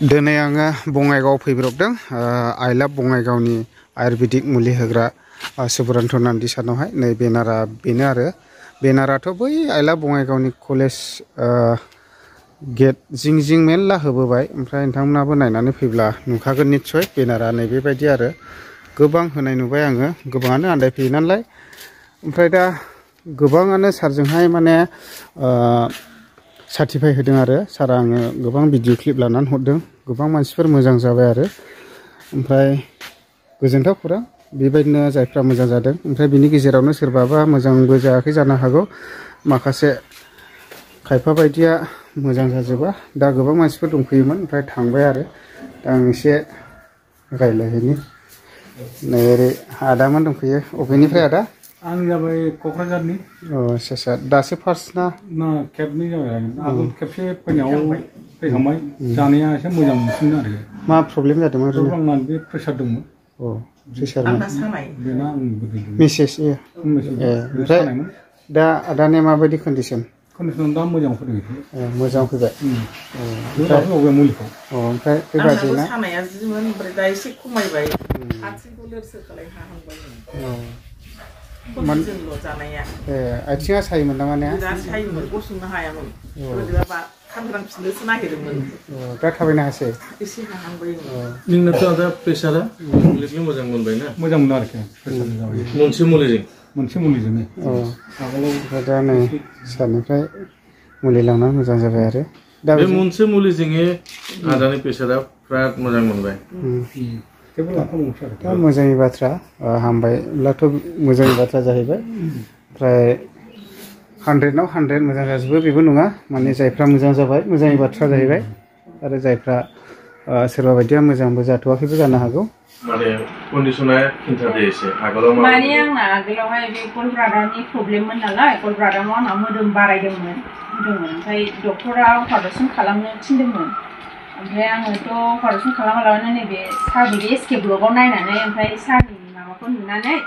दिनै आङो बङाइगाव फैब्रबदों आइ लाभ बङाइगावनि आयुर्वेदिक मुलि होग्रा सुब्रन्त नन्दि सारनावहाय नै बेनारा बेनो आरो बेनाराथ' बै आइ लाभ बङाइगावनि कलेज गेट जिं जिं मेरला होबोबाय ओमफ्राय नोंथांमोनाबो नायनानै फैब्ला नुखागोन निस्सय बेनारा नै बेबायदि आरो गोबां होनाय नुबाय आङो गोबाङानो आन्दायफैयो नालाय ओमफ्राय दा गोबाङानो सारजोंहाय माने सार्टिफाइ होदों आरो सारा आङो गोबां भिडिअ क्लिप लानानै हरदों गोबां मानसिफोर मोजां जाबाय आरो ओमफ्राय गोजोनथाव खौरां बेबायदिनो जायफ्रा मोजां जादों ओमफ्राय बिनि गेजेरावनो सोरबाबा मोजांबो जायाखै जानो हागौ माखासे खायफा बायदिया मोजां जाजोबा दा गोबां मानसिफोर दंफैयोमोन ओमफ्राय थांबाय आरो दा आं एसे रायज्लायहैनि नै ओरै आदामोन दंफैयो अबेनिफ्राय आदा आं जाबाय क'क्राझारनि आच्छा आच्छा दासो फार्स्ट ना खेबनै जाबाय आगोल खेबसे फैनायाव फैखांबाय जानाया एसे मोजां मोनसिनदों आरो मा प्रब्लेम जादोंमोन ओरैनो आंना बे प्रेसार दंमोन प्रेसारमोन बेना आं मिसेस ए ओमफ्राय दा आदानिया माबायदि कन्डिसन दा मोजां फैदों मोजां फैबाय मुलिखौ ओमफ्राय बेबादि ना सानाया जिमोन ओमफ्राय दा एसे खमायबाय आथिंखौ लोरसो खालाय हाहांबाय जानाया आथिङा सायोमोन ना माने दा सायोमोन गसंनो हायामोन बोरैबा खांग्रांफिननोसो नागिरोमोन दा थाबायनो हासै एसे हाहांबाय नोंनाथ' दा प्रेसारा कमप्लिटलि मोजां मोनबाय ना मोजां मोनो आरोखि मोनसे मुलिजोंनो आगोलाव दा नै सारनिफ्राय मुलि लांनानै मोजां जाबाय आरो दा बे मोनसे मुलिजोंनो आदानि प्रेसारा बिराद मोजां मोनबाय दा मोजांनि बाथ्रा हामबायब्लाथ' मोजांनि बाथ्रा जाहैबाय ओमफ्राय 100 आव 100 मोजां जाजोबो बेबो नङा माने जायफ्रा मोजां जाबाय मोजांनि बाथ्रा जाहैबाय आरो जायफ्रा सोरबा बायदिया मोजांबो जाथ'वाखैबो जानो हागौ माने कन्डिशना खिन्थादो एसे आगोलाव माने आंना आगोलावहाय बे गलब्लाडारनि प्रब्लेममोन नालाय गलब्लाडाराव आंना मोदोम बारायदोंमोन ओमफ्राय डक्टरा अपारेसन खालामनो थिनदोंमोन ओमफ्राय आङोथ' अपारेसन खालामालाबानो नैबे सारनि बे एसके ब्लगाव नायनानै ओमफ्राय सारनि माबाखौ नुनानै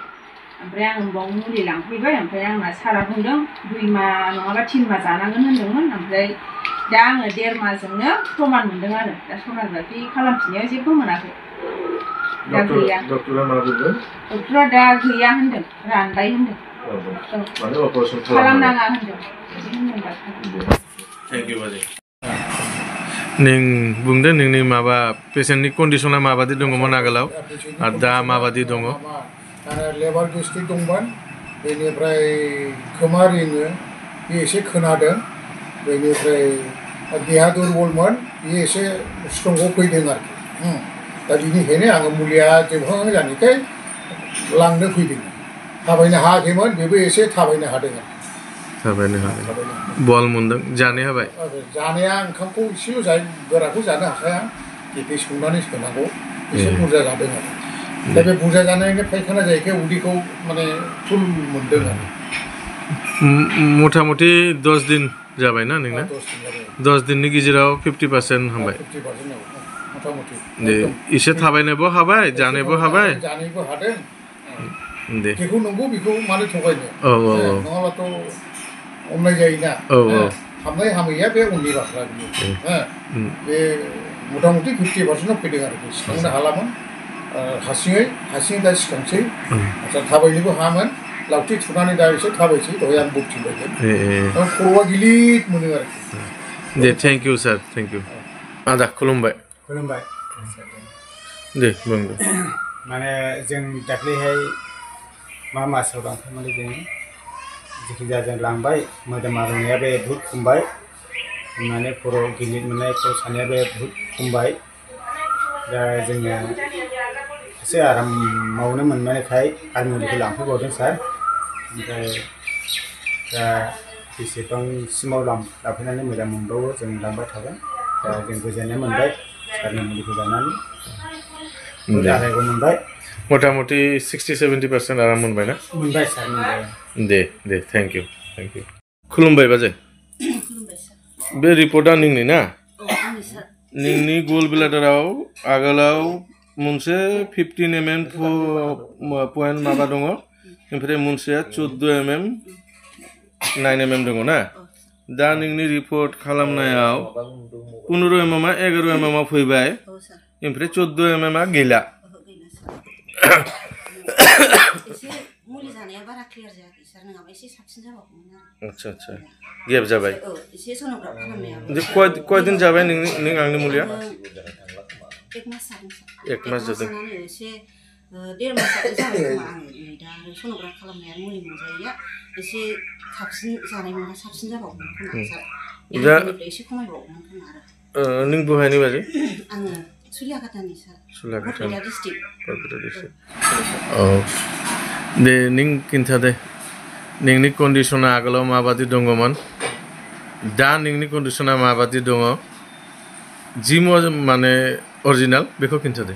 ओमफ्राय आं बाव मुलि लांफैबाय ओमफ्राय आंना सारा बुंदों 2 माह नङाबा 3 माह जानांगोन होनदोंमोन ओमफ्राय दा आङो 1.5 माहजोंनो प्रमान मोनदों आरो दा सन'ग्राफि खालामफिननायाव जेबो मोनाखै दा गैया डक्टरा मा बुंदों डक्टरा दा गैया होनदों रानबाय होनदों माने अपारेसन खालामनाङा होनदों थेंक इउ बाजै नों बुंदो नोंनि माबा पेसेन्टनि कन्डिशना माबादि दङमोन आगोलाव आरो दा माबादि दङ लेबार गेस्ट्रिक दंमोन बेनिफ्राय खोमा रिङो बे एसे खोनादों बेनिफ्राय देहा दुरबलमोन बे एसे स्ट्रंआव फैदों आरोखि दा बिनिखायनो आङो मुलिया जोबहां जानायखाय लांनो फैदों थाबायनो हायाखैमोन बेबो एसे थाबायनो हादों थाबायनो हादों बल मोनदों जानो हाबाय जानाया ओंखामखौ एसेल' जायो गोराखौ जानो हाखाया गेफे संनानै सोनांगौ एसे बुरजा जादों आरो दा बे बुरजा जानायनि फायखाना जायैखाय उदैखौ माने फुल मोनदों आरो मथा मथि 10 दिन जाबायना नोंना 10 दिननि गेजेराव 50% हामबाय एसे थाबायनोबो हाबाय जानोबो हाबाय हादों दे बेखौ नंगौ बेखौ मानो थगायनो नङाबाथ' अननाय जायोना हामनाय हामैया बे उननि बाथ्रा बियो बे मथा मथि 50%आव फैदों आरोखि सिखांनो हालामोन हारसिङै दा सिखांसै आच्छा थाबायनोबो हायामोन लावथि थुनानै दा एसे थाबायसै दहाय आं बखिबायमोन खर'आ गिलिर मोनो आरोखि दे thank you sir thank you आदा खुलुमबाय दे बुंदो माने जों दाख्लैहाय मा मासाव लांफैमाने जों जिखिजाया जों लांबाय मोदोम आलौनाया बे बुहुद खमायबाय माने खर' गिलिर मोननाय खर' सानाया बे बुहुद खमायबाय दा जोङो एसे आरामावनो मोननायखाय आरो मुलिखौ लांफैबावदों सार ओमफ्राय दा बेसेबांसिमाव लांफैनानै मोजां मोनबावो जों लांबाय थागोन दा जों गोजोननाय मोनबाय सारनि मुलिखौ जानानै आरायग' मोनबाय मथा मथि 60-70% आराम मोनबाय ना मोनबाय सार मोनबाय दे थेंक इउ खुलुमबाय बाजै बे रिपर्टआ नोंनि ना नोंनि गल ब्लाडाराव आगोलाव मोनसे 15 mm पइन्ट माबा दङ ओमफ्राय मोनसेया 14 mm 9 mm दङ ना दा नोंनि रिपर्ट खालामनायाव 15 mm 11 mm फैबाय ओमफ्राय 14 mm गैला एसे मुलि जानाया बारा क्लियार जायाखै सार नङाबा एसे साबसिन जाबावगौमोन आरो आच्छा आच्छा गेप जाबाय एसे सन'ग्राफ खालामनायाबो जे कयदिन जाबाय नों आंनि मुलिया 1 मास जादों सार 1 मास जादों एसे 1.5 मास जाबाय खोमा आङो दा सन'ग्राफ खालामनाया मुलि मोनजायैया एसे साबसिन जानाय मोनबा साबसिन जाबावगौमोन खोमा सार दा एसे खमायबावगौमोन खोमा आरो नों बहायनि बाजै आङो सुलियाकाटानि सार सुलियाकाटा डिस्ट्रिक्ट औ दे नों खिन्थादे नोंनि कन्डिसना आगोलाव माबादि दङमोन दा नोंनि कन्डिसना माबादि दङ जि माने अरिजिनाल बेखौ खिन्थादे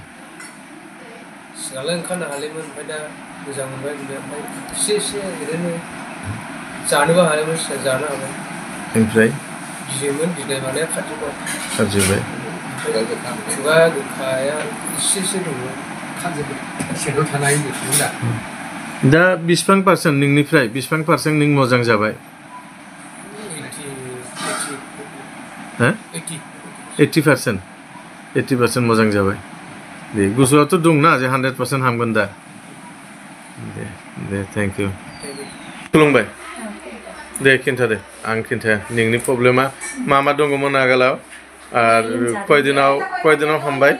सिगांलाय ओंखारनो हालायमोन ओमफ्राय दा मोजां मोनबाय ओमफ्राय एसे ओरैनो जानोबो हायोमोन जानो हाबाय ओमफ्राय गियोमोन गिनाय मानाया खारजोब्बाय खुगा गोखाया एसे दङ खारजोब्बाय सेराव थानाय दा बेसेबां पार्सेन्ट नोंनिफ्राय बेसेबां पार्सेन्ट नों मोजां जाबाय 80% मोजां जाबाय दे गोसोआथ' दंना जे 100% हामगोन दा दे थेंक इउ खुलुमबाय दे खिन्थादे आं खिन्थाया नोंनि प्रब्लेमा मा दङमोन आगोलाव आरो कयदिनाव हामबाय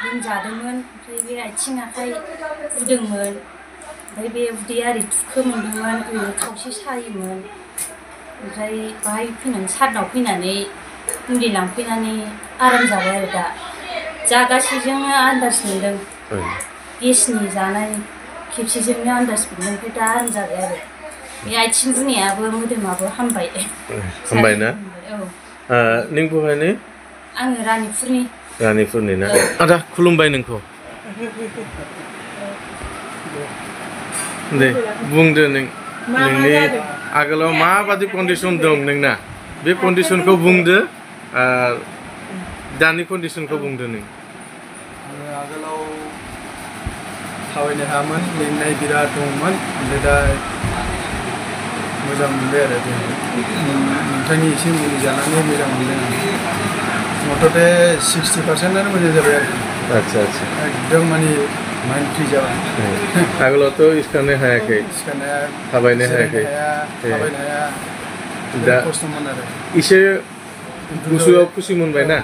लोमजादोंमोन ओमफ्राय बे आथिं आखाइ बुदोंमोन ओमफ्राय बे उदै आरि थुखो मोनदोंमोन ओरैनो खावसे सायोमोन ओमफ्राय बाहाय फैनानै सारनाव फैनानै मुलि लांफैनानै आराम जाबाय आरो दा जागासेजोंनो आन्दाज मोनदों गेसनि जानाय खेबसेजोंनो आन्दाज मोनदों ओमफ्राय दा आराम जाबाय आरो बे आथिं बुनायाबो मोदोमाबो हामबाय ना औ नों बहायनि आङो रानिपुरनि ना आदा खुलुमबाय नोंखौ दे बुंदो नोंनि आगोलाव माबादि कन्डिसन दं नोंना बे कन्डिसनखौ बुंदो आरो दानि कन्डिसनखौ बुंदो नों आगोलाव थाबायनो हायामोन मेंनाय बिराद दंमोन ओमफ्राय दा मोजां मोनबाय आरो नोंथांनि एसे मुलि जानानै मोजां मोनदों मथथे 60%आनो मोजां जाबाय आरो आच्छा एकदम माने माइन्ड फ्रि जाबाय आगोलावथ' सिखारनो हायाखै थाबायनो हायाखै दा खस्थ'मोन आरो एसे गोसोआव खुसि मोनबाय ना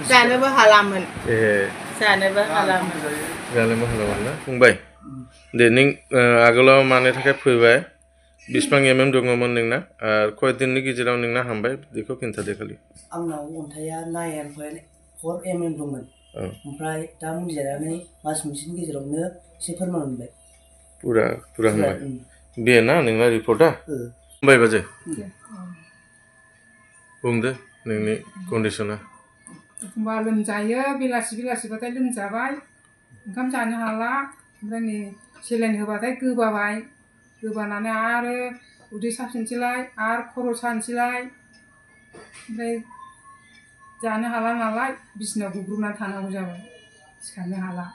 जानोबो हालामोन ना फंबाय दे नों आगोलाव मानि थाखाय फैबाय बेसेबां दङमोन नोंना आरो कयदिननि गेजेराव नोंना हामबाय बेखौ खिन्थादे खालि आंनाव अन्थाइया 9.4 दंमोन ओमफ्राय दा मुलि जानानै मास मोनसेनि गेजेरावनो एसे फोरमान मोनबाय पुरा हामबाय बे ना नोंना रिपर्टआ फंबाय बाजै बुंदो नोंनि कन्डिसना एखमबा लोमजायो बेलासिबाथाय लोमजाबाय ओंखाम जानो हाला ओमफ्राय नै सेलाइन होबाथाय गोबाबाय गोबानानै आरो उदै साफिनसैलाय आरो खर' सानसैलाय ओमफ्राय जानो हाला नालाय बिसिनायाव गुग्रुबनानै थानांगौ जाबाय सिखारनो हाला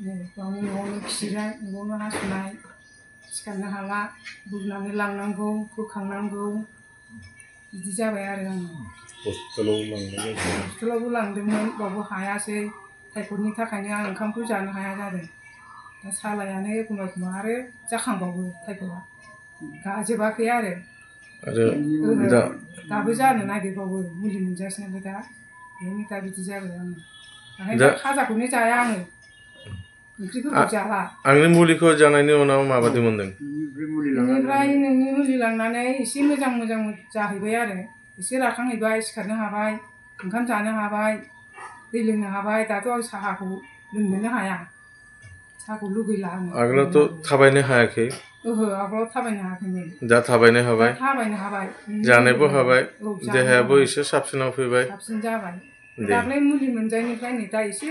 नै बावनो न'आवनो खिनाय न'आवनो हासुनाय सिखारनो हाला बुरनानै लांनांगौ बोखांनांगौ बिदि जाबाय आरो आङो हस्पिटालावबो लांदोंमोन बावबो हायासै टाइफयडनि थाखायनो आं ओंखामखौ जानो हाया जादों दा सालायानो एखमबा आरो जाखांबावो टाइफयडआ गाजोबाखै आरो दाबो जानो नागिरबावो मुलि मोनजासिनोबो दा बेनो दा बिदि जाबाय आङो ओंखायनो खाजाखौनो जाया आङो ओंख्रिफोरखौ जाला आंनि मुलिखौ जानायनि उनाव माबादि मोनदों बेनिफ्राय नोंनि मुलि लांनानै एसे मोजां जाहैबाय आरो एसे राखांहैबाय सिखारनो हाबाय ओंखाम जानो हाबाय दै लोंनो हाबाय दाथ' आं साहाखौ लोंनोनो हाया साहाखौ लुगैला आङो आगोलावथ' थाबायनो हायाखै आगोलाव थाबायनो हायाखैमोन दा थाबायनो हाबाय जानोबो हाबाय देहायाबो एसे साबसिनाव फैबाय साबसिन जाबाय दाख्लै मुलि मोनजायनिफ्राय नै दा एसे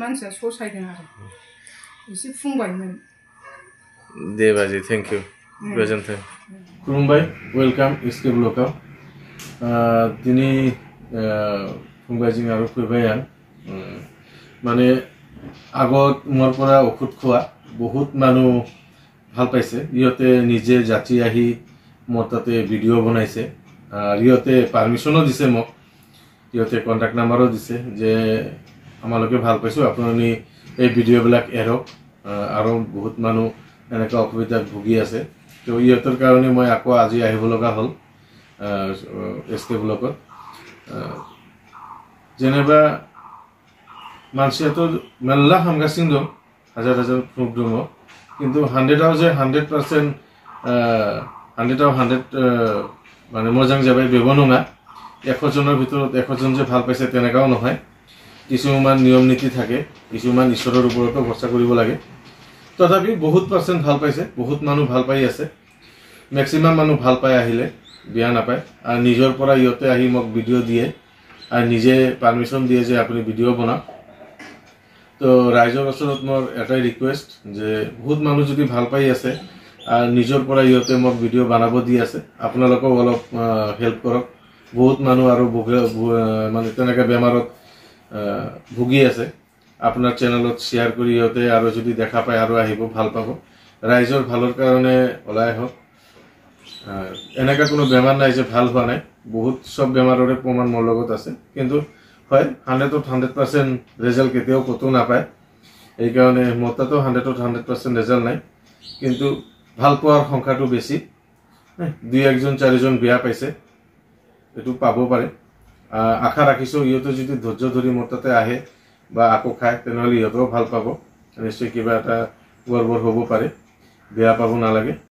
मानसिया ससायदों आरो एसे फुंबायमोन दे बाजै थेंक इउ गोजोन्थों खुलुमबाय वेलकाम एसके ब्लकआव दिनै फंबायजों आरो फैबाय आं माने আগত মোৰ পৰা ঔষধ খোৱা বহুত মানুহ ভাল পাইছে ইহঁতে নিজে যাত্ৰী আহি মোৰ তাতে ভিডিঅ' বনাইছে ইহঁতে পাৰ্মিশ্যনো দিছে মোক, ইহঁতে কণ্টেক্ট নাম্বাৰো দিছে যে আমালোকে ভাল পাইছোঁ, আপুনি এই ভিডিঅ'বিলাক এৰক, আৰু বহুত মানুহ এনেকুৱা অসুবিধাত ভুগি আছে। তো ইহঁতৰ কাৰণে মই আকৌ আজি আহিব লগা হ'ল SK ব্লকত। जेनेबा मानसियाथ' मेल्ला हामगासिनो दं, हाजार हाजार प्रुफ दङ, किन्तु 100आव जे 100% 100आव 100 माने मोजां जाबाय बेबो नङा। 100 जনৰ ভিতৰত 100 জন যে ভাল পাইছে তেনেকাও নহয়। কিছুমান নিয়ম নীতি থাকে, কিছুমান ঈশ্বৰৰ ওপৰতো ভৰসা কৰিব লাগে। তথাপি বহুত পাৰ্চেণ্ট ভাল পাইছে, বহুত মানুহ ভাল পাই আছে। মেক্সিমাম মানুহ ভাল পাই আহিলে, বেয়া নাপায়। আৰু নিজৰ পৰা ইহঁতে আহি মোক ভিডিঅ' দিয়ে আৰু নিজে পাৰ্মিশ্যন দিয়ে যে আপুনি ভিডিঅ' বনাওক। তো ৰাইজৰ ওচৰত মোৰ এটাই ৰিকুৱেষ্ট যে বহুত মানুহ যদি ভাল পাই আছে আৰু নিজৰ পৰা ইহঁতে মোক ভিডিঅ' বনাব দি আছে, আপোনালোকেও অলপ হেল্প কৰক। বহুত মানুহ আৰু মানে তেনেকৈ বেমাৰত ভুগি আছে, আপোনাৰ চেনেলত শ্বেয়াৰ কৰি ইহঁতে আৰু যদি দেখা পায় আৰু আহিব, ভাল পাব। ৰাইজৰ ভালৰ কাৰণে ওলাই আহক। এনেকুৱা কোনো বেমাৰ নাই যে ভাল হোৱা নাই, বহুত সব বেমাৰৰে প্ৰমাণ মোৰ লগত আছে। কিন্তু হয় 100ত 100% ৰিজাল্ট কেতিয়াও ক'তো নাপায়। এইকাৰণে মোৰ তাতো 100ত 100% ৰিজাল্ট নাই, কিন্তু ভাল পোৱাৰ সংখ্যাটো বেছি। 2-1 4জন বেয়া পাইছে, এইটো পাব পাৰে। আশা ৰাখিছোঁ ইহঁতে যদি ধৈৰ্য ধৰি মোৰ তাতে আহে বা আকৌ খায়, তেনেহ'লে ইহঁতেও ভাল পাব। নিশ্চয় কিবা এটা গড়বড় হ'ব পাৰে, বেয়া পাব নালাগে।